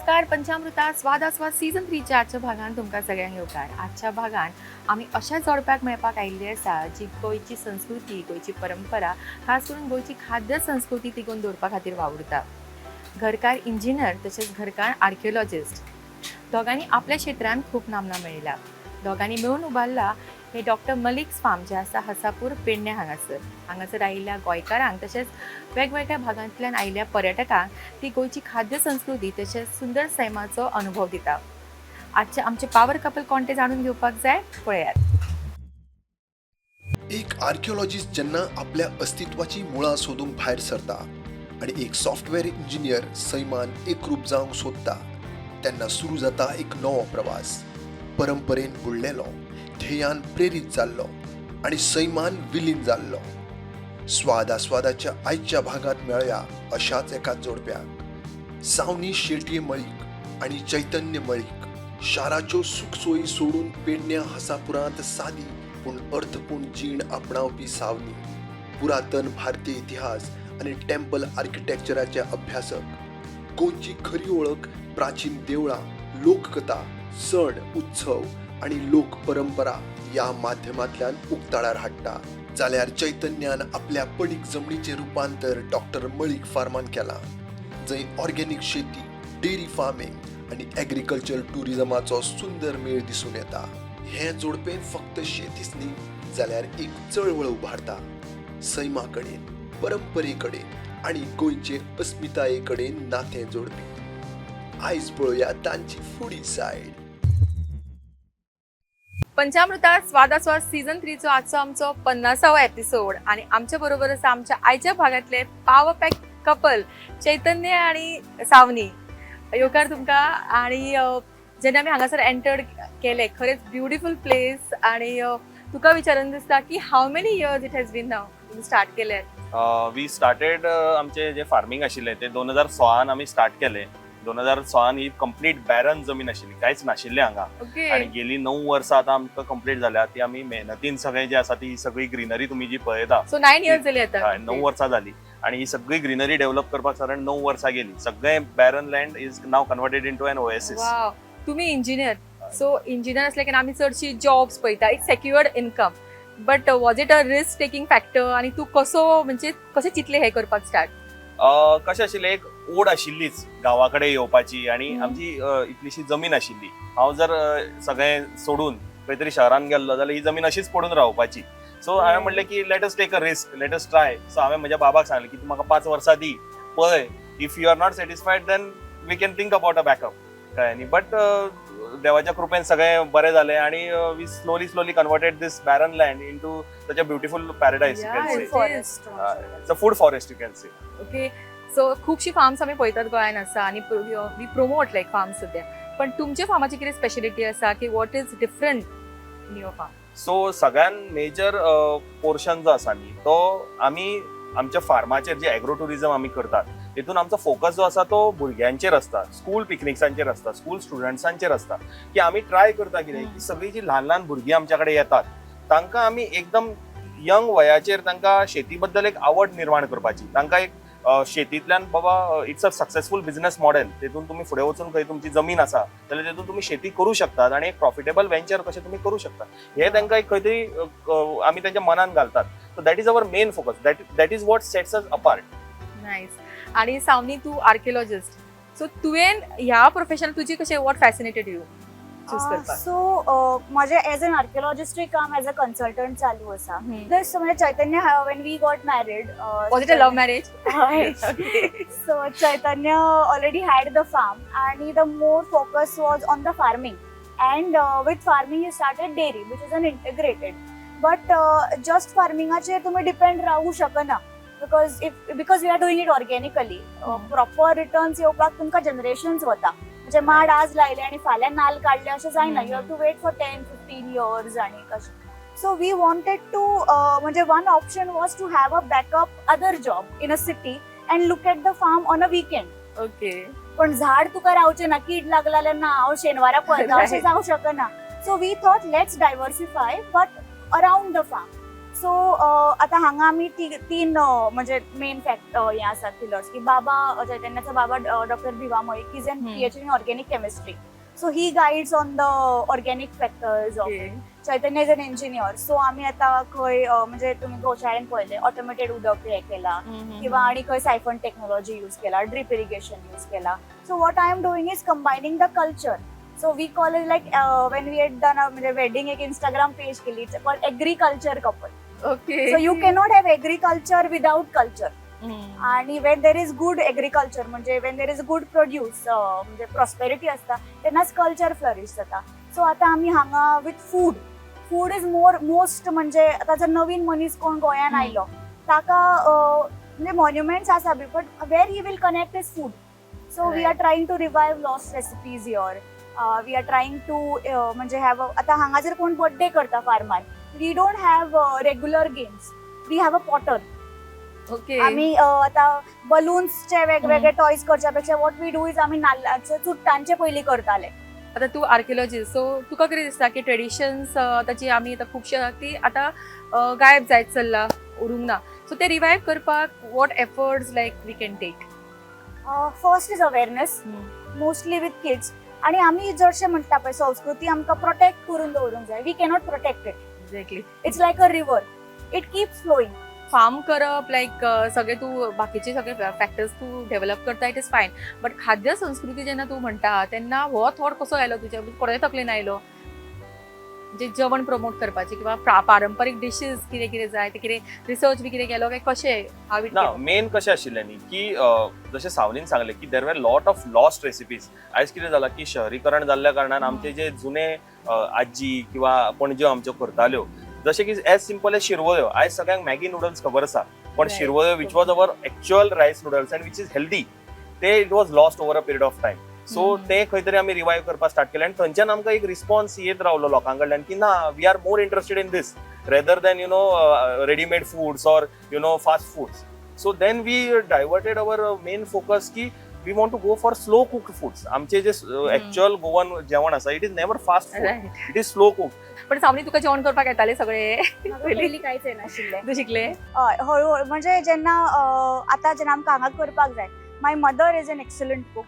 नमस्कार. पंचामृता स्वादास्वाद सीझन थ्रीच्या आजच्या भागान तुमकां सगळ्यांक येवकार. आजच्या भागान आमी अशा जोडप्याक मेळपाक आयिल्ली आसा जी गोंयची संस्कृती, गोंयची परंपरा, खास करून गोंयची खाद्य संस्कृती तिगोवन दवरपा खातीर वावुरता. घरकार इंजिनियर तशेंच घरकार आर्किओलॉजिस्ट. दोगांनी आपल्या क्षेत्रांत खूब नामना मेळयला. दोगांनी मेळून उबारला हे डॉक्टर मलिक्स फार्म, जे आसा हसापूर, पेडणे हांगासर. हांगासर आयिल्ल्या गोंयकारांक तशेंच वेगवेगळ्या भागांतल्यान आयिल्ल्या पर्यटकांक ती गोंयची खाद्य संस्कृती तशेंच सुंदर सैमाचो अनुभव दिता. आजचे आमचे पावर कपल कोण ते जाणून घेवपाक जाय. पळयात. एक आर्किओलॉजिस्ट जेन्ना आपल्या अस्तित्वाची मुळां सोदूंक भायर सरता आनी एक सॉफ्टवेअर इंजिनियर सैमान एकरूप जावंक सोदता, तेन्ना सुरू जाता एक नवो प्रवास, परंपरेन बुडलेलो, ध्येयान प्रेरीत जाल्लो आनी सैमान विलीन जाल्लो. स्वाद आस्वादाच्या आयच्या भागांत मेळया अशाच एका जोडप्याक, सावनी शेटये मळीक आनी चैतन्य मळीक. शाराच्यो सुखसोयी सोडून पेडण्या हसापुरांत सादी पूण अर्थपूर्ण जीण आपणावपी सावनी पुरातन भारतीय इतिहास आनी टेम्पल आर्किटेक्चराचे अभ्यासक. गोंयची खरी वळख प्राचीन देवळां, लोककथा, सण उत्सव आनी लोक परंपरा ह्या माध्यमांतल्यान उक्ताडार हाडटा, जाल्यार चैतन्यान आपल्या पडीक जमनीचें रुपांतर डॉक्टर मळीक फार्मान केलां, जंय ऑर्गेनीक शेती, डेअरी फार्मींग आनी एग्रीकल्चर टुरिझमाचो सुंदर मेळ दिसून येता. हें जोडपें फक्त शेतीच न्ही, जाल्यार एक चळवळ उबारता, सैमा कडेन, परंपरे कडेन आनी गोंयचे अस्मिताये कडेन नातें जोडपी. आयज पळोवया तांची फुडी सायड. पंचामृता स्वादास्वाद सीझन थ्रीचो आजचो आमचो 50वो एपिसोड आणि आमच्या बरोबर आसा आमच्या आयच्या भागातले पावर पॅक कपल चैतन्य आणि सावनी. येवकार तुमकां. आणि जेन्ना आमी हांगासर एंटर्ड केले, खरेंच ब्युटिफूल प्लेस. आणि तुका विचारून दिसता की how many years it has been now तुमी स्टार्ट केले? We started, आमचे जे फार्मींग आशिल्लें ते 2016न आमी स्टार्ट केलें. 2016न ही कंप्लीट बॅरन जमीन आशिल्ली, कांयच नाशिल्लें हांगा. आणि गेली 9 वर्सां आतां आमकां कंप्लीट जाल्या ती. आमी मेहनतीन सगळें जे आसा, ती सगळी ग्रिनरी तुमी जी पळयता. सो 9 इयर्स जाली आतां. हय, 9 वर्सां जाली आणि ही सगळी ग्रिनरी डेव्हलप करपाक सादारण 9 वर्सां गेली. सगळें barren land is now converted into an oasis. वाव. तुम्ही इंजिनियर, सो इंजिनियर असले की आमी चडशी जॉब्स पळयता, एक secured income, but was it a risk taking factor? आणि तूं कसो, म्हणजे कशें चिंतलें हें करपाक स्टार्ट? कशें आशिल्लें, एक ओड आशिल्लीच गांवा कडेन येवपाची आणि आमची इतलीशी जमीन आशिल्ली. हांव जर सगळें सोडून खंय तरी शहरान गेल्लो जाल्यार ही जमीन अशीच पडून रावपाची. सो हांवें म्हणलें की let us take a risk, let us try. So हांवें म्हज्या बाबाक सांगलें की तूं म्हाका 5 वर्सां दी, पळय, if you are not satisfied, then we can think about a backup. कळ्ळें न्ही? बट देवाच्या कृपेन सगळें बरें जालें आणि we slowly slowly converted this barren land into such a beautiful paradise, you can say. Forest. It's a food forest, you can say. Okay, so खुबशी farms आमी पळयतात गोंयान आसा आनी we promote like farms सद्या, पण तुमच्या फार्माची कितें स्पेशलिटी आसा की what is different in your farm? So सगळ्यान मेजर पोर्शन जो आसा न्ही, तो आमी आमच्या फार्माचेर जे एग्रो टुरिझम आमी करतात, तितून आमचो फोकस जो आसा तो भुरग्यांचेर आसता, स्कूल पिकनिक्सांचेर आसता, स्कूल स्टुडंट्सांचेर आसता, की आमी ट्राय करता कितें की सगळीं जी ल्हान ल्हान भुरगीं आमच्या कडेन येतात, तांकां आमी एकदम यंग वयाचेर तांकां शेती बद्दल एक आवड निर्माण करपाची. तांकां एक शेतींतल्यान बाबा it's a successful business model, तेतून तुमी फुडें वचून खंय तुमची जमीन आसा जाल्यार तेतून तुमी शेती करू शकतात आणि एक प्रॉफिटेबल वेंचर कशें तुमी करू शकता, हे तांकां एक खंय तरी आमी तेंच्या मनान घालतात. So that is our main focus, that is what sets us apart. Nice. आणि सावनी, तूं आर्किओलॉजिस्ट, सो तुवें ह्या प्रोफेशन तुजी कशें, what fascinated you choose करपाक? सो म्हजें एज एन आर्किओलॉजिस्टूय काम एज अ कन्सल्टंट चालू आसा. प्लस म्हणजे चैतन्य, when we got married, Was it a love marriage? So Chaitanya already had the farm and the more focus was on the farming, and with farming he started dairy, which is an integrated, but just फार्मिंगाचेर तुम्ही depend Rahu शकना, because we are doing it organically, proper returns येवपाक तुमकां generations वता. म्हणजे माड आज लायले आणि फाल्यां नाल काडले अशें जायना. You have to wait for 10-15 years. आणि कशें, सो we wanted to, म्हणजे one option was to have a backup other job in a city and look at the farm on a weekend. पण झाड तुका रावचें ना, कीड लागला जाल्यार ना हांव शेनवारा पळयता अशें जावं शकना. So we thought, let's diversify, but around the farm. So आतां हांगा आमी तीन म्हणजे मेन फॅक्ट हे आसात पिलर्स की बाबा चैतन्याचो बाबा doctor Bhiva Malik is an PhD in organic chemistry, so he guides on the organic factors of. Chaitanya is an engineer, so आमी आतां खंय म्हणजे तुमी गोशाळेन पळयलें ऑटोमेटेड उदक हे केला किंवा आणि खंय सायफन टेक्नॉलॉजी यूज केला, ड्रीप इरिगेशन यूज केला. So what I am doing is combining the culture. So we call it like when we had done म्हणजे वेडिंग एक इंस्टाग्राम पेज केली, it's called agriculture couple. So you cannot have agriculture without culture. आणि when there is good agriculture, म्हणजे when there is good produce, म्हणजे prosperity आसता तेन्नाच culture flourish जाता. So आतां आमी हांगा with food, food is more most, म्हणजे आतां जर नवीन मनीस कोण गोंयान आयलो ताका म्हणजे मॉन्युमेंट्स आसा बी, but where he will connect is food. So we are trying to revive lost recipes here. We are trying to म्हणजे have, आतां हांगा जर कोण बर्थडे करता farmer, we don't have regular games, we have a potter. आम्ही आता बलून्सचे वेगवेगळे toys करच्या पेक्षा what we do is आम्ही नाल्लाचे चुट्टांचे पयलीं करताले. आता तूं आर्किओलॉजिस्ट, सो तुका कितें दिसता की ट्रेडिशन्स ताची आमी आतां खुबशे आसा ती आतां गायब जायत चल्ला, उरूंक ना, सो ते रिवायव करपाक what efforts like we can take? First is awareness, mostly with kids. आणि आमी जशें म्हणटा पळय, संस्कृती आमकां प्रोटेक्ट करून दवरूंक जाय, we cannot protect it. It's like a river, it keeps flowing. Farm करप लायक सगळे तूं बाकीचे सगळे फॅक्टर्स तूं डेव्हलप करता, it is fine, but खाद्य संस्कृती जेन्ना तूं म्हणटा तेन्ना हो थॉट कसो आयलो तुज्या, कोणाच्या तकलेन आयलो, म्हणजे जेवण प्रमोट करपाचें किंवा पारंपरीक डिशीज कितें कितें जाय ते कितें रिसर्च बी कितें केलो काय कशें, हाव it? ना, मेन कशें आशिल्लें न्ही की जशें सावनीन सांगलें की there were lot of lost recipes. आयज कितें जालां की शहरीकरण जाल्ल्या कारणान आमचे जे जुने आजी किंवा पणज्यो आमच्यो करताल्यो, जशें की एज सिंपल एज शिरवळ्यो. आयज सगळ्यांक मॅगी नुडल्स खबर आसा, पण शिरवळ्यो, which was our actual rice noodles and which is healthy, ते it was lost over a period of time. So ते खंय तरी आमी रिवायव करपाक स्टार्ट केलें आनी थंयच्यान आमकां एक रिस्पॉन्स येत रावलो लोकां कडल्यान की ना, we are more interested in this rather than readymade foods or fast foods. So then we diverted our main focus की we want to go for slow cooked foods. आमचे जे ऍक्च्युअल गोवन जेवण आसा, it is never fast food, it is slow cook. पण सावनी, तुका जेवण करपाक येतालें सगळें? म्हाका पयलीं कांयच येनाशिल्लें. तूं शिकलें? हय, हळूहळू. म्हणजे जेन्ना आतां जेन्ना आमकां हांगा करपाक जाय, my mother is an excellent cook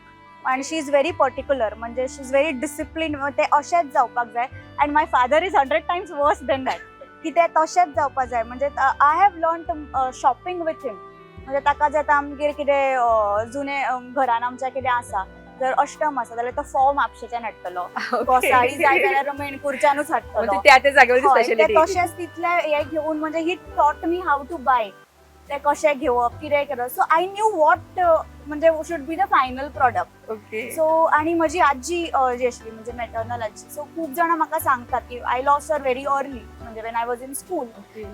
and she is very particular, म्हणजे she is very discipline, ते अशेंच जावपाक जाय. And my father is 100 times worse than that, की ते तशेंच जावपाक जाय. म्हणजे I have learn shopping with him. म्हणजे ताका जर आतां आमगेर कितें जुने घरान आमच्या कितें आसा, जर अष्टम आसा जाल्यार तो फोव म्हापशेच्यान हाडटलो, घोसाळी जाय जाल्यार मेणकुरच्यानूच हाडटलो. म्हणजे त्या त्या जागेवरची हय, ते स्पेशलिटी. तशेंच तितले हे घेवन, म्हणजे he taught me how to buy, ते कशें घेवप, कितें करप. सो I new what म्हणजे should be the final product. So आणि म्हजी आजी जी आशिल्ली, म्हणजे मॅटर्नल आजी, सो खूब जाणां म्हाका सांगतात की I lost her very early, म्हणजे when I was in school,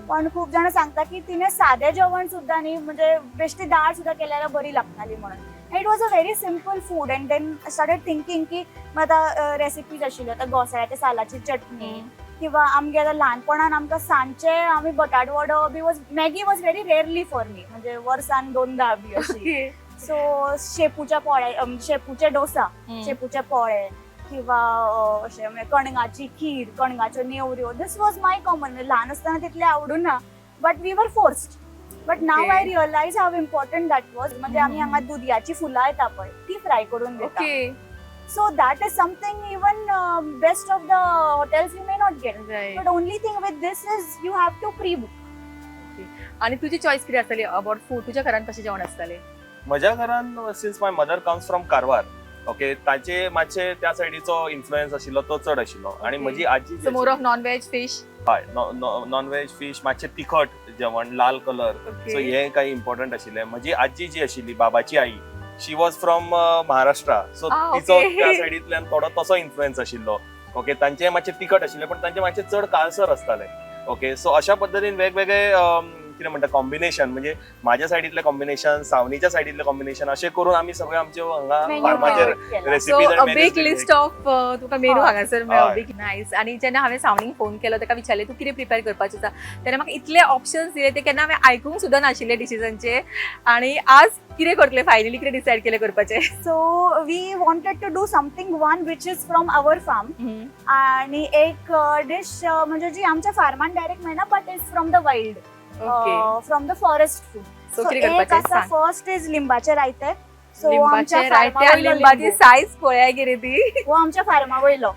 पण खूब जाणां सांगता की तिने सादें जेवण सुद्दां न्ही, म्हणजे बेश्टी दाळ सुद्दां केल्यार बरी लागताली म्हणून. It was a very simple food. And then started thinking की आतां रेसिपीज आशिल्ल्यो, आतां घोसाळ्याच्या सालाची चटणी किंवा आमगे आतां ल्हानपणान आमकां सांजचे आमी बटाट वडो बी was, Maggi was very rarely for me, म्हणजे वर्सान दोनदा बी अशी. सो शेपूच्या पोळे, शेपूचे डोसा, शेपूचे पोळे किंवा अशें म्हणजे कणगाची खीर, कणगाच्यो नेवऱ्यो, this was my common. म्हणजे ल्हान आसतना तितलें आवडूं ना, but we were forced. But now I realize how important that was. म्हणजे आमी हांगा दुदयाची फुलां येता पळय, ती फ्राय करून दिता. So that is something even best of the hotels you may not get. But only thing with this is you have to pre book. आणि तुझी चॉईस किती आसतली अबाउट फूड? तुझ्या घरान कशें जेवण आसतालें? म्हज्या घरान, since my mother comes from Karwar, okay, ताचे मातशे त्या सायडीचो इन्फ्लुएन्स आशिल्लो तो चड आशिल्लो आणि म्हजी आजी जी so more of non veg, fish? हय, नॉन व्हेज, फिश, मातशें तिखट जेवण, लाल कलर. सो हे काही इम्पॉर्टंट आशिल्लें. म्हजी आजी जी आशिल्ली, बाबाची आई, she was from Maharashtra, so तिचो त्या सायडींतल्यान थोडो तसो इन्फ्लुएन्स आशिल्लो. ओके, तांचे मातशे तिखट आशिल्ले, पण तांचे मातशे चड काळसर आसताले. ओके, सो अशा पद्दतीन वेगवेगळे कितें म्हणटा कॉम्बिनेशन, म्हणजे माझ्या सायडीतले कॉम्बिनेशन, सावनीच्या सायडीतले कॉम्बिनेशन, अशें करून आमी सगळे आमचे हांगा Menu फार्माचेर create केला. So recipes a big list of तुका मेनू हांगासर मेळ्ळो. हय. नायस. आनी जेन्ना हांवें सावनीक फोन केलो, ताका विचारलें तूं कितें प्रिपेर करपाचें आसा, तेन्ना म्हाका इतले ऑप्शन्स दिले ते केन्ना हांवें आयकूंक सुद्दां नाशिल्ले डिशिजांचे. आनी आज कितें करतलें फायनली, कितें डिसायड केलें करपाचें? So we wanted to do something one which is from our farm आणि एक डिश म्हणजे जी आमच्या फार्मान डायरेक्ट मेळना, but is from the wild, from the forest food. So कितें एक करपाचें आसा, सांग. फर्स्ट is लिंबाचे रायते. सो आमच्या लिंबाचे रायते फार्मा आनी वयलो लिंबाची लिंबू. सायज पळया कितें ती. हो आमच्या फार्मा वयलो.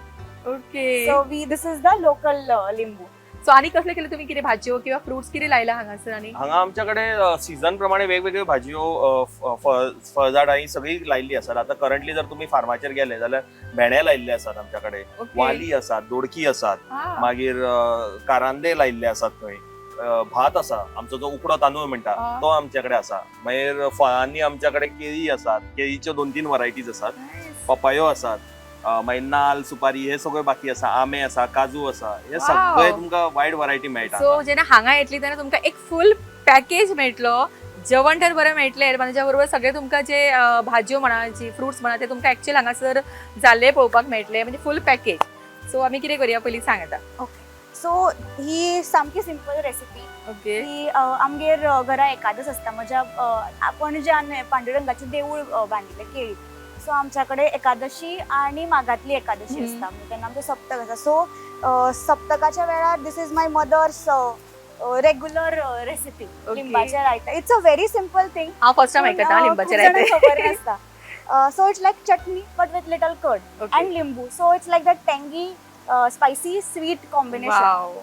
Okay so we this is the local लिंबू. सो आनी कसले केले तुम्ही, कितें भाजयो किंवा फ्रुट्स कितें लायला हांगासर आनी? हांगा आमच्या कडेन सीझन प्रमाणे वेगवेगळ्यो भाजयो, फळझाडां ही सगळी लायिल्ली आसात. आतां करंटली जर तुमी फार्माचेर गेले जाल्यार भेंडे लायिल्ले आसात आमच्या कडेन, वाली आसात, दोडकी आसात, मागीर कारांदे लायिल्ले आसात थंय, भात आसा, आमचो जो उकडो तांदूळ म्हणटा तो आमच्या कडेन आसा. मागीर फळांनी आमच्या कडेन केळी आसात, केळीच्यो दोन तीन व्हरायटीज आसात, पपायो आसात, मागीर नाल, सुपारी हे सगळे बाकी आसा, आंबे आसा, काजू आसा, हे सगळे तुमकां वायड व्हरायटी मेळटा. सो जेन्ना हांगा येतली तेन्ना तुमकां एक फूल पॅकेज मेळटलो. जेवण तर बरें मेळटलें, पण ताच्या बरोबर सगळे तुमकां जे भाजयो म्हणा, जी फ्रुट्स म्हणा, ते तुमकां एक्चुअल हांगासर जाल्ले पळोवपाक मेळटले, म्हणजे फूल पॅकेज. सो आमी कितें करूया पयलीं सांग आतां. सो ही सामकी सिंपल रेसिपी. ही आमगेर घरा एकादस आसता. म्हज्या पणज्यान पांडुरंगाचें देवूळ बांदिल्लें केळी. सो आमच्या कडेन एकादशी आनी माघांतली एकादशी आसता, म्हणजे तेन्ना आमचें सप्तक आसा. सो सप्तकाच्या वेळार this is my mother's regular recipe, लिंबाचें raita. It's a very simple thing. हांव फर्स्ट टायम आयकता लिंबाचें रायतें. खबर नासता. So it's like chutney but with little curd and लिंबू. So it's like that tangy, spicy, sweet combination.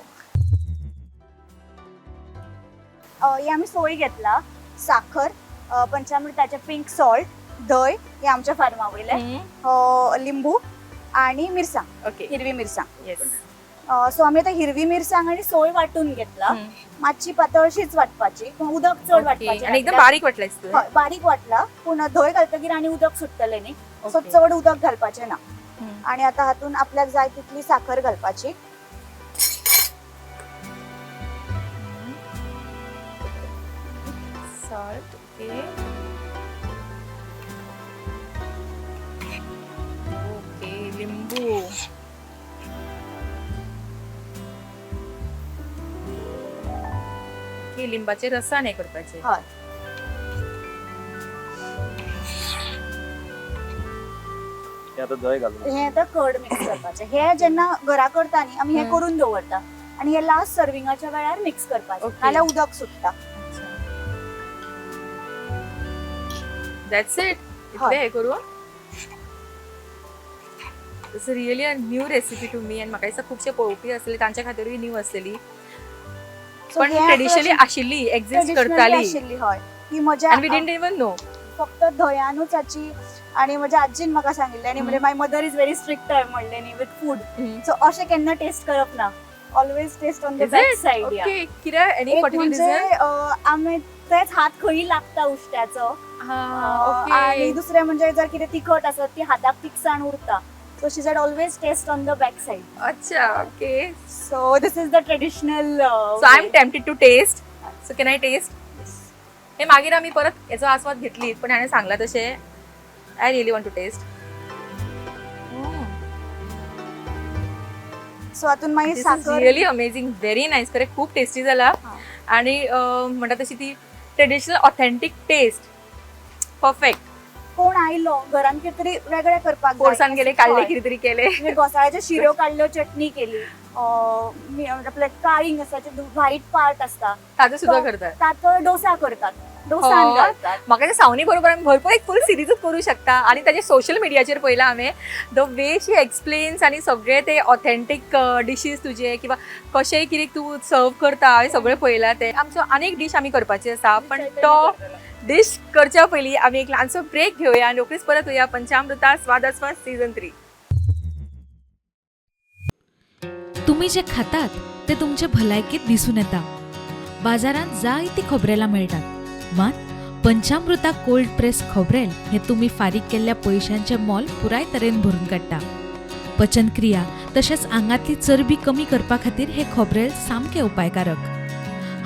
हे आमी सोय घेतला, साखर, पंचामृताचे पिंक सॉल्ट, धंय हे आमच्या फार्मा वयले, लिंबू आणि मिरसांग, हिरवी मिरसांग. सो आमी आतां हिरवी मिरसांग आणि सोय वांटून घेतला. मातशी पातळशीच वांटपाची, पूण उदक चड वांटपाचें. आनी एकदम बारीक वाटलें तुवें. हय, बारीक वांटला, पूण धंय घालतकीर आनी उदक सुट्टलें न्ही, सो चड उदक घालपाचें ना. आणि आता हातून आपल्याक जाय तितली साखर घालपाची. सॉल्ट. ओके ओके, लिंबू. ओके, लिंबाचे रसान हे करपाचे. हय. हे आतां धंय घालून हे आता कर्ड मिक्स करपाचें. हे जेन्ना घरा करता न्ही आमी, हे करून दवरता आणि हे लास्ट सर्विंगाच्या वेळार मिक्स करपाचें, नाल्यार उदक सुट्टा. That's it. इतलें हे करून it's really a new recipe to me. आनी म्हाका दिसता खुबशे पळोवपी आसले तांच्या खातीरूय न्यू आसलेली, So पण हे आतां ट्रेडिशनली अशें आशिल्ली, एक्झिस्ट traditionally करताली आशिल्ली. हय, ही मजा आनी we didn't even no. फक्त धंयानूच हाची. आणि म्हज्या आजीन म्हाका सांगिल्लें आनी म्हणजे my mother is very strict म्हणलें न्ही विथ फूड. सो अशें केन्ना टेस्ट करप ना, always taste on the Is back it? Side. Okay, कित्याक? एनी एक पर्टिक्युलर म्हणजे रिझन? आमी तेच हात खंय लागता उश्ट्याचो. आणि दुसरें म्हणजे जर कितें तिखट आसत ती हाताक तिखसाण उरता. So she said always taste on the back side. अच्छा, okay. So this is the traditional. So I am tempted to taste, so can I taste? हे मागीर आमी परत हेचो आस्वाद घेतली, पण हाणें सांगलां तशें I really want to taste. So हातून मागीर this is साखर. Really amazing, very nice. खरें खूब टेस्टी जाला. आणि म्हणटा तशी ती ट्रेडिशनल ऑथेंटीक टेस्ट परफेक्ट. कोण आयलो घरान कितें तरी वेगळें करपाक जाय. पोरसान गेले काडले, कितें तरी केले. म्हणजे घोसाळ्याच्यो शिऱ्यो काडल्यो, चटणी केली. आपले काळींग आसा, व्हायट पार्ट आसता ताजो सुद्दां करतात. ताचो डोसा करतात, डोसान घालतात. म्हाका ते सावनी बरोबर आमी भरपूर एक फूल सिरीजच करूं शकता. आनी ताजे सोशल मिडियाचेर पळयलां हांवें, the way she explains आनी सगळे ते ऑथेंटीक डिशीज तुजे किंवा कशें कितें तूं सर्व करता, हांवें सगळें पळयलां. ते आमचो आनीक डीश आमी करपाची आसा, पण तो डिश करच्या पयलीं आमी एक ल्हानसो ब्रेक घेवया आनी रोखडीच परत येवया पंचामृता स्वाद आस्वाद सीझन 3. तुमी जे खातात ते तुमचे भलायकेत दिसून येता. बाजारांत जायती खोबरेलां मेळटात, मात पंचामृता कोल्ड प्रेस खोबरेल हें तुमी फारीक केल्ल्या पयशांचें मोल पुराय तरेन भरून काडटा. पचनक्रिया तशेंच आंगांतली चरबी कमी करपा खातीर हें खोबरेल सामकें उपायकारक.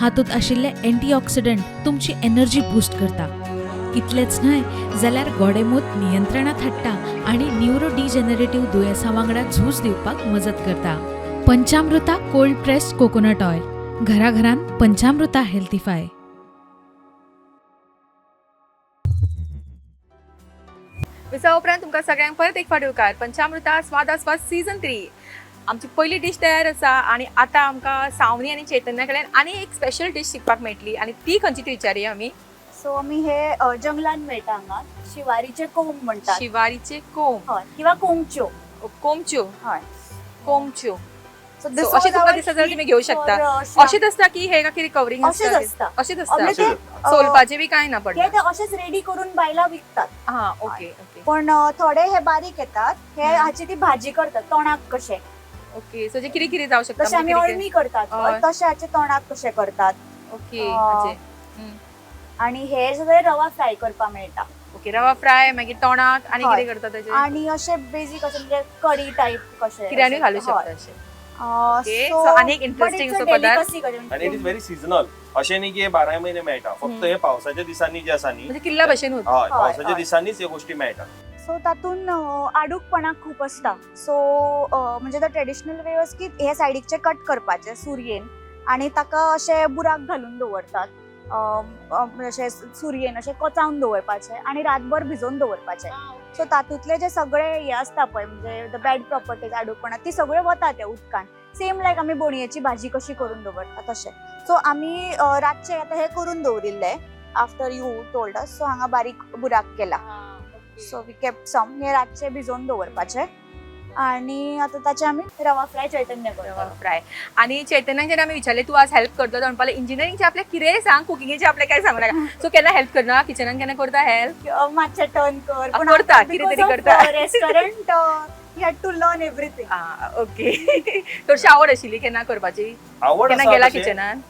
हातूंत आशिल्ले अँटीऑक्सिडंट तुमची एनर्जी बूस्ट करता. इतलेंच न्हय जाल्यार गोडेंमूत नियंत्रणात हाडटा आनी न्युरो डिजनरेटिव्ह दुयेंसां वांगडा झूज दिवपाक मजत करता. Panchamrita cold pressed coconut oil, घराघरांत पंचामृता हेल्थीफाय. विसा उपरांत तुमकां सगळ्यांक परत एक फावट येवकार पंचामृता स्वादास्वाद सीझन 3. आमची पयली डीश तयार आसा आनी आतां आमकां सावनी आनी चैतन्या कडल्यान आनी एक स्पेशल डीश शिकपाक मेळटली आनी ती खंयची ती विचारया आमी. सो आमी हे जंगलान मेळटा हांगा, शिवारीचे कोंब म्हणटात. शिवारीचे कोंब. हय, किंवा कोमच्यो. कोमच्यो. हय. कोमच्यो. सो So, अशें तुमकां दिसत जाल्यार तुमी घेवं शकता. अशेंच आसता की हे कितें कवरिंग? अशेंच आसता. अशेंच आसता. म्हणजे ते, सोलपाचें बी कांय ना हे पडना. ते अशेच रेडी करून बायलां विकतात. हां, ओके ओके. पण थोडे हे बारीक येतात, हे हाची ती भाजी करतात तोणाक कशे. ओके, सो जे कितें कितें जावं शकता. जशे आमी म्हणजे कितें अळमी करतात हय. तशे हाचे तोणाक कशे करतात. ओके, हाचे. आणि हे सगळे रवा फ्राय करपाक मेळटा. ओके, रवा फ्राय, मागीर तोणाक आनी हय. कितें करता ताचे? आणि अशे बेसिक अशे म्हणजे कडी टायप कशे कित्यानूय घालू हय. शकता अशें. ओके, so, so आनी एक but interesting it's a असो पदार्थ. delicacy कशें. आनी it is very seasonal, अशें न्ही की हे बाराय म्हयने मेळटा, फक्त हे पावसाच्या दिसांनी जे आसा न्ही, म्हणजे किल्ला भशेन होता. हय, पावसाच्या हय. दिसांनीच ह्यो गोष्टी मेळटा. सो तातूंत आडूकपणा खूब आसता. सो म्हणजे the traditional way was की हे सायडीकचे कट करपाचे सुरयेन आनी ताका अशे बुराक घालून दवरतात, म्हणजे अशे सुरयेन अशे कोचावन दवरपाचे आनी रातभर भिजोवन दवरपाचे. सो तातूंतले जे सगळे हे आसता पळय, म्हणजे the bad properties आडूकपणा, ती सगळे वता त्या उदकान. सेम लायक आमी बोणयेची भाजी कशी करून दवरता तशें. सो आमी रातचे आतां हे करून दवरिल्ले after you told us. So हांगा बारीक बुराक केला. सो we kept सम, हे रातचे भिजोवन दवरपाचे आनी आतां ताचे आमी रवा फ्राय चैतन्य रवा करता. फ्राय. आनी चैतन्याक जेन्ना आमी विचारलें तूं आज हेल्प करता, तो म्हणपाक इंजिनियरिंगचे आपल्याक कितेंय सांग, कुकिंगेचे आपल्याक काय सांगू नाका. सो केन्ना हेल्प करना किचनान, केन्ना करता हेल्प? मातशें टर्न कर. आ, करता, कितें तरी करता. Restaurant you had to learn everything. Okay, चडशी आवड आशिल्ली केन्ना करपाची? आवड केन्ना आसा गेला तशें? किचनान?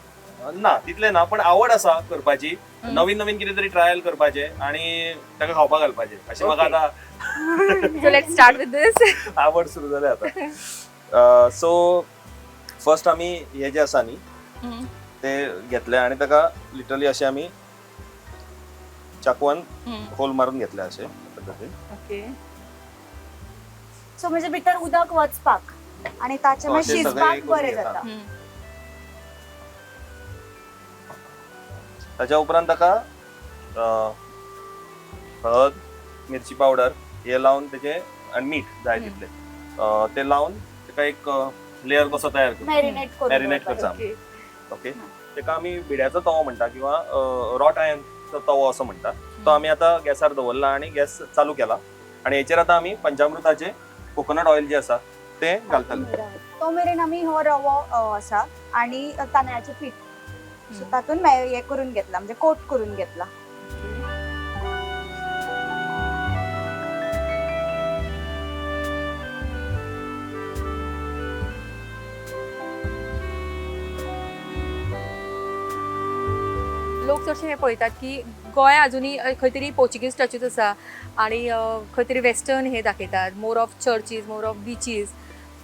ना, तितलें ना, पण आवड आसा करपाची, नवीन नवीन कितें तरी ट्रायल करपाचें आनी ताका खावपाक घालपाचें अशें म्हाका Okay. आतां. So let start with this. आवड सुरू जाल्या आतां. सो फर्स्ट आमी हे जे आसा न्ही ते घेतले आनी ताका लिटरली अशें आमी चाकवान होल मारून घेतले अशे पद्दतीन. ओके. सो म्हणजे भितर उदक वचपाक आनी ताचे So, मागीर अशें सगळें शिजपाक हे करून बरें घेता. जाता. ताच्या उपरांत ताका हळद, मिरची पावडर हे लावन तेचे आनी मीठ जाय तितलें, ते लावन ताका एक लेयर कसो तयार करता. मॅरिनेट करून Marinate दवरपाचें. करता. ओके. ओके, ताका आमी बिड्याचो तवो म्हणटा किंवा रॉट आयर्नचो तवो असो म्हणटा. तो आमी आतां गॅसार दवरला आनी गॅस चालू केला आनी हेचेर आतां आमी पंचामृताचे कोकोनट ऑयल जे आसा ते घालतले. तो मेरेन आमी हो रवो आसा आनी तांदळाचें पीठ, सो तातूंत हे करून घेतला, म्हणजे कोट करून घेतला. लोक चडशे हे पळयतात की गोंय अजुनूय खंय तरी पोर्चुगीज टचूच आसा आनी खंय तरी वेस्टर्न हे दाखयतात, more of churches, more of beaches,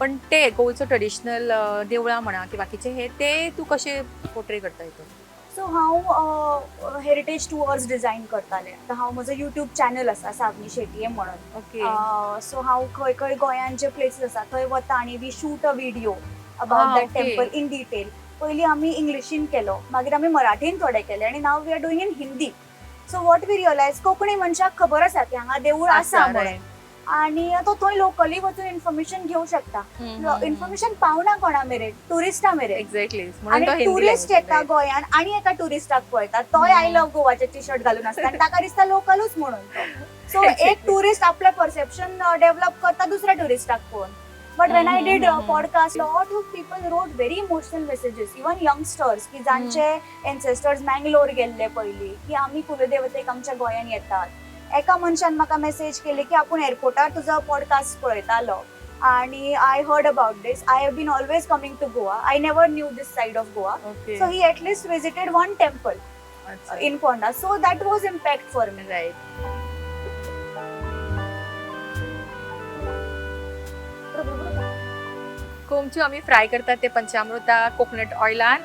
पण ते गोंयचो ट्रेडिशनल देवळां म्हणा की बाकीचे हे ते तूं कशें पोर्ट्रे करता हितून? सो हांव हेरिटेज टुअर्स डिझायन करतालें. आतां हांव म्हजो युट्यूब चॅनल आसा सावनी शेटये म्हणून. ओके. सो हांव खंय खंय गोंयांत जे प्लेसीस आसा थंय वता आनी we shoot a video about that temple in detail. पयलीं आमी इंग्लिशीन केलो, मागीर आमी मराठीन थोडे केले आनी now we are doing in Hindi. So what we realise, Konkani मनशाक खबर आसा की हांगा देवूळ आसा म्हणून आनी तो थंय लोकली वचून इन्फॉर्मेशन घेवं शकता. इन्फॉर्मेशन पावना कोणा मेरेन, ट्युरिस्टा मेरेन. एक्झॅक्टली, म्हणून तो आणि हिंदी टुरिस्ट language, येता right. गोंयान आणि एका टुरिस्टाक पळयता, तोय I love गोवाचे टी शर्ट घालून आसता आनी ताका दिसता लोकलूच म्हणून तो. सो एक टुरिस्ट आपलें परसेप्शन डेव्हलप करता दुसऱ्या टुरिस्टाक पळोवन. But when I did podcast, lot of people wrote very emotional messages, even youngsters की जांचे एन्सेस्टर्स मँगलोर गेल्ले पयलीं, की आमी कुलदेवतेक आमच्या गोंयान येतात. एका मनशान म्हाका मेसेज केली की आपूण एअरपोर्टार तुजो पॉडकास्ट पळयतालो आणि I heard about this, I have been always coming to Goa, I never knew this side of Goa. So he at least visited one temple in Ponda. So that was impact for me. Right. कोमच्यो आमी fry करतात ते पंचामृता coconut ऑयलान.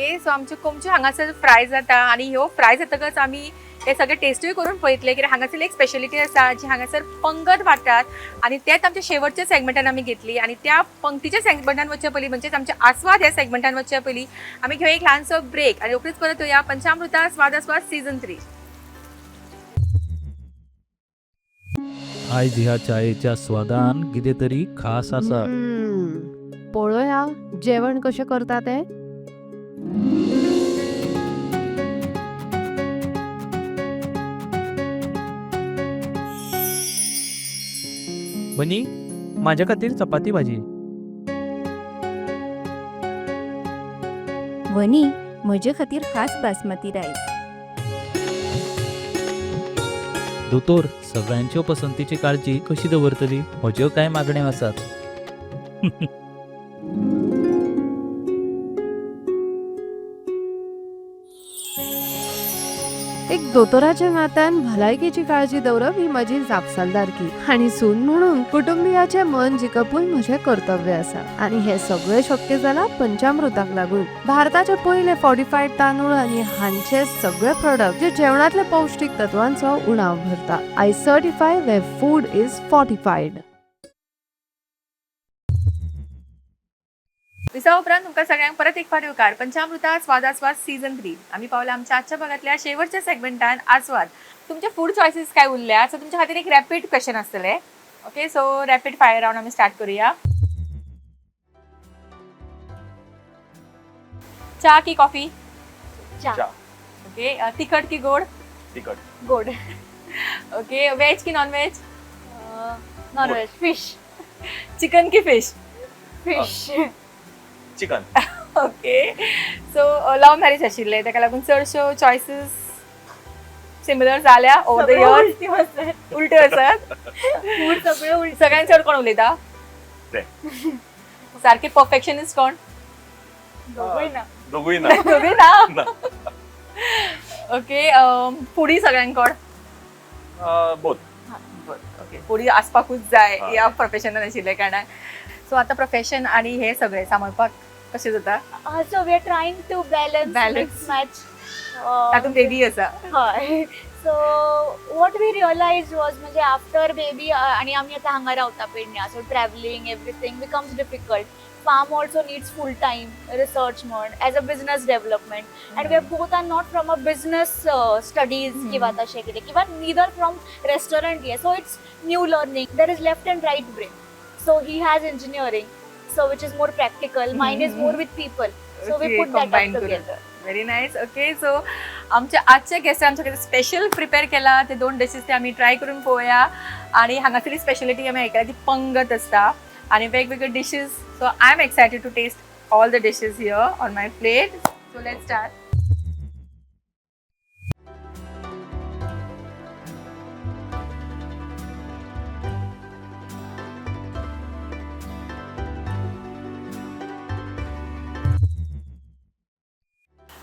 Okay, so आमच्यो कोमच्यो हांगासर fry जाता आनी ह्यो fry जातकच आमी हे सगळे टेस्टूय करून पळयतले, कित्याक हांगासर एक स्पेशलिटी आसा जी हांगासर पंगत वांट्टात आनी तेच आमच्या शेवटच्या सेगमेंटान आमी घेतली. आनी त्या पंक्तीच्या सेगमेंटान वचच्या पयलीं, म्हणजेच आमच्या आस्वाद ह्या सेगमेंटान वचच्या पयलीं आमी घेवया एक ल्हानसो ब्रेक आनी रोखडीच परत येवया पंचामृता स्वाद आस्वाद सीझन 3. आयज ह्या चायेच्या स्वादान कितें तरी खास आसा. पळोवया जेवण कशें करता तें. बनी, म्हाज्या खातीर चपाती भाजी. वनी, म्हजे खातीर खास बासमती रायस. दोतोर, सगळ्यांच्यो पसंतीची काळजी कशी दवरतली? म्हज्यो कांय मागण्यो आसात. एक दोतोराच्या नात्यान भलायकेची काळजी दवरप ही म्हजी जापसालदारकी आनी सून म्हणून कुटुंबियाचें मन जिखपूय म्हजें कर्तव्य आसा. आनी हें सगळें शक्य जालां पंचामृताक लागून. भारताचे पयले फॉर्टिफायड तांदूळ आनी हांचे सगळे प्रोडक्ट जे जेवणांतल्या पौश्टीक तत्वांचो उणाव भरता. I certify where food is fortified. विसा उपरांत तुमकां सगळ्यांक परत एक फावट येवकार पंचामृता स्वादास्वाद सीझन 3. आमी पावला आमच्या आजच्या भागांतल्या शेवटच्या सेगमेंटान आस्वाद. तुमचे फूड चॉयसीस काय उरल्या, सो तुमच्या खातीर एक रॅपीड क्वेश्चन आसतलें. Okay, so rapid fire round आमी स्टार्ट करूया. च्या की कॉफी? च्या. च्या. ओके, तिखट की गोड? तिखट. गोड. ओके, व्हेज की non veg? Non veg. Fish. Chicken की fish? Fish. Chicken. Okay, so love marriage आशिल्लें, ताका लागून चडश्यो चॉयसीस सिमिलर जाल्या ओवर the years? उलट्यो आसात. फूड सगळे उलटे. सगळ्यांत चड कोण उलयता? ते. सारखे परफेक्शनिस्ट कोण? दोगूय ना. दोगूय ना. दोगूय ना. ना. ओके, फुडी सगळ्यांक कोण? बोथ. ओके, फुडी आसपाकूच जाय हा. ह्या प्रोफेशनान आशिल्ल्या कारणान. सो आतां प्रोफेशन आनी हे सगळें सांबाळपाक कशें जाता? So we are trying to balance, Balance. Mix, match. तातूंत बेबी आसा. हय, so what we realize was म्हणजे आफ्टर बेबी आणि आमी आतां हांगा रावता पेडण्या, so travelling everything becomes difficult. Farm also needs full time research म्हण as a business development, and we both are not from a business studies किंवा तशें कितें किंवा neither from restaurant. So it's new learning. There is left and right brain. So he has engineering, so which is more practical. Mine is more with people, so we Okay, put that combine up करून. Together. Very nice. Okay, so आमच्या आजच्या गेस्टान आमच्या खातीर special prepare केला ते दोन dishes, ते आमी ट्राय करून पळोवया. आणि हांगासरली स्पेशलिटी आमी आयकल्या ती पंगत आसता आणि वेगवेगळे dishes. So I am excited to taste all the dishes here on my plate. So let's start.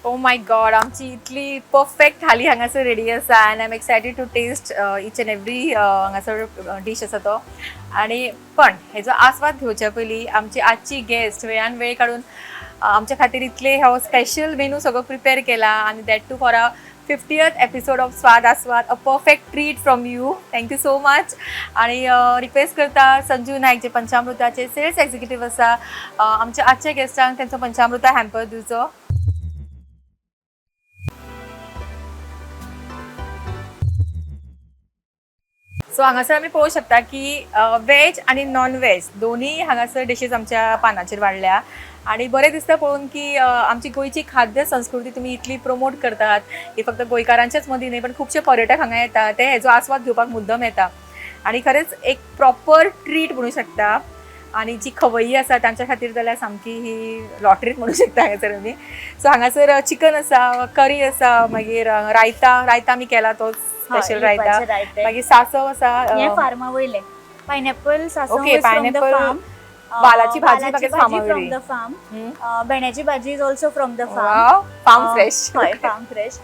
Oh my God, आमची इतली परफेक्ट थाली हांगासर रेडी आसा and I am excited to taste each and every हांगासर dish आसा तो. आनी पण हेजो आस्वाद घेवच्या पयलीं आमची आजची गेस्ट वेळान वेळ काडून आमच्या खातीर इतले हो स्पेशल मेनू सगळो प्रिपेर केला आनी that too for a 50th episode of Swad Aaswad, a perfect treat from you. Thank you so much. आणि रिक्वेस्ट करता संजू नायक जे पंचामृताचे सेल्स एक्झिक्युटीव आसा, आमच्या आजच्या गेस्टांक तेंचो पंचामृता हॅम्पर दिवचो. सो हांगासर आमी पळोवंक शकता की वेज आनी नॉन वेज दोनूय हांगासर डिशीज आमच्या पानाचेर वाडल्या आनी बरें दिसता पळोवन की आमची गोंयची खाद्य संस्कृती तुमी इतली प्रमोट करतात. ही फक्त गोंयकारांच्याच मदीं न्हय, पण खुबशे पर्यटक हांगा येता, ते हेजो आस्वाद घेवपाक मुद्दम येता आनी खरेंच एक प्रॉपर ट्रीट म्हणू शकता. आनी जी खवय्यी आसा तांच्या खातीर जाल्यार सामकी ही लॉटरीच म्हणू शकता हांगासर आमी. सो हांगासर चिकन आसा, करी आसा, मागीर रायता, रायता आमी केला तो स्पेशल रायता, मागीर सांसव आसा. हे फार्मा वयले पायनॅपल सांसव. Okay, is from the pineapple, farm. वालाची भाजी वालाची म्हाका भाजी फार्मा फ्रॉम वयली. The farm. भेंड्याची भाजी is also from the farm. Farm fresh. हय, फार्म फ्रेश.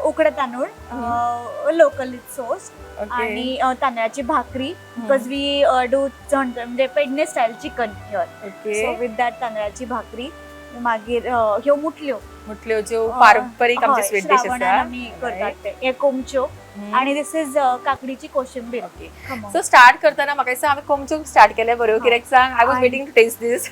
उकडे तांदूळ लोकल सोर्स आणि तांदळाची भाकरी, because we do म्हणजे Pedne style chicken here. Okay. So with that तांदळाची भाकरी. मागीर ह्यो मुटल्यो. मुटल्यो ज्यो पारंपरीक आमचे हय, स्वीट डिश श्रावणान आसा. आमी करतात ते. हे कोमच्यो आणि दिस is काकडीची कोशिंबीर. ओके. खमंग. सो स्टार्ट करताना म्हाका दिसता आमी कोमच्यो स्टार्ट केले बऱ्यो. कित्याक सांग, I was waiting to taste this.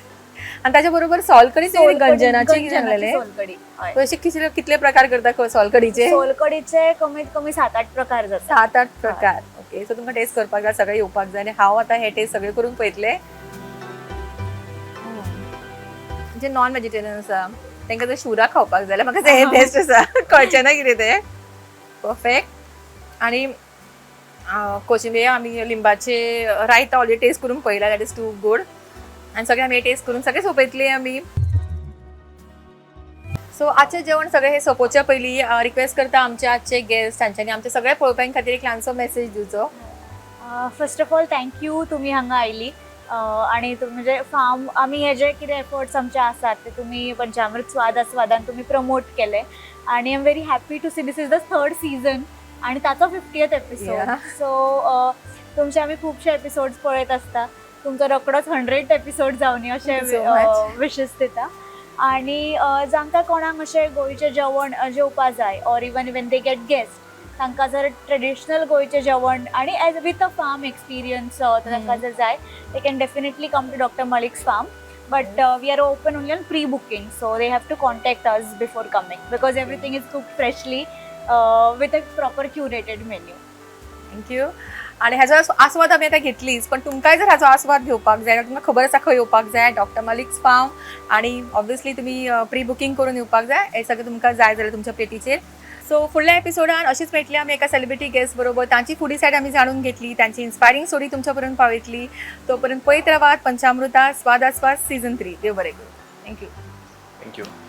आनी ताच्या बरोबर सोलकडी, गंजनाची कितें सांगलेले. सोलकडी, हय. अशे कितले कितले प्रकार करता सोलकडीचे? सोलकडीचे कमीत कमी सात आठ प्रकार जातात. सात आठ प्रकार. ओके, सो तुमकां टेस्ट करपाक जाय, सगळे येवपाक जाय. आनी हांव आतां हे टेस्ट सगळे करूंक पळयतले. जे नॉन व्हेजिटेरियन आसा तांकां जर शिवराक खावपाक जाय जाल्यार म्हाका दिसता हें बेस्ट आसा. कळचें ना कितें तें. परफेक्ट. आनी कोशिंबीर आमी लिंबाचे रायता ऑलरेडी टेस्ट करून पळयला, that is too good. आनी सगळे आमी टेस्ट करून सगळे सोंपयतली आमी. सो आजचें जेवण सगळें हे सोंपोवच्या पयलीं रिक्वेस्ट करता आमचे आजचे गेस्ट तांच्यांनी आमच्या सगळ्या पळोवप्यां खातीर एक ल्हानसो मेसेज दिवचो. First of all, thank you तुमी हांगा आयली आणि म्हणजे फार्म आमी हे जे कितें एफर्ट्स आमचे आसात ते तुमी पंचामृत स्वाद आस्वादान तुमी प्रमोट केले आणि I am very happy to see this is the third season आणि ताचो 50th episode. सो तुमचे आमी खुबशे एपिसोड्स पळयत आसता. तुमचो रोकडोच 100 एपिसोड जावनी अशें Thank you so much. Wishes दिता. आणि जांकां कोणाक अशें गोंयचें जेवण जेवपा जाय or even when they get guest, तांकां जर ट्रेडिशनल गोंयचें जेवण आणि as with a farm experience तांकां जर जाय, they can definitely come to Doctor Malik's farm, but we are open only on pre booking, so they have to contact us before coming because everything is cooked freshly with a proper curated menu. Thank you. आणि ह्याचो आस्वाद आमी आतां घेतलीच, पण तुमकांय जर हाचो आस्वाद घेवपाक जाय जाल्यार तुमकां खबर आसा खंय येवपाक जाय, डॉक्टर मलिक्स फार्म. आणि ऑब्वियसली तुमी प्री बुकींग करून येवपाक जाय हे सगळें तुमकां जाय जाल्यार तुमच्या प्लेटीचेर. सो फुडल्या एपिसोडान अशीच मेळटली आमी एका सेलिब्रिटी गेस्ट बरोबर. तांची फुडी सायड आमी जाणून घेतली, तांची इन्स्पायरींग स्टोरी तुमच्या पर्यंत पावयतली. तोपर्यंत पळयत रावात पंचामृता स्वाद आस्वाद सीझन 3. देव बरें करूं. Thank you. Thank you.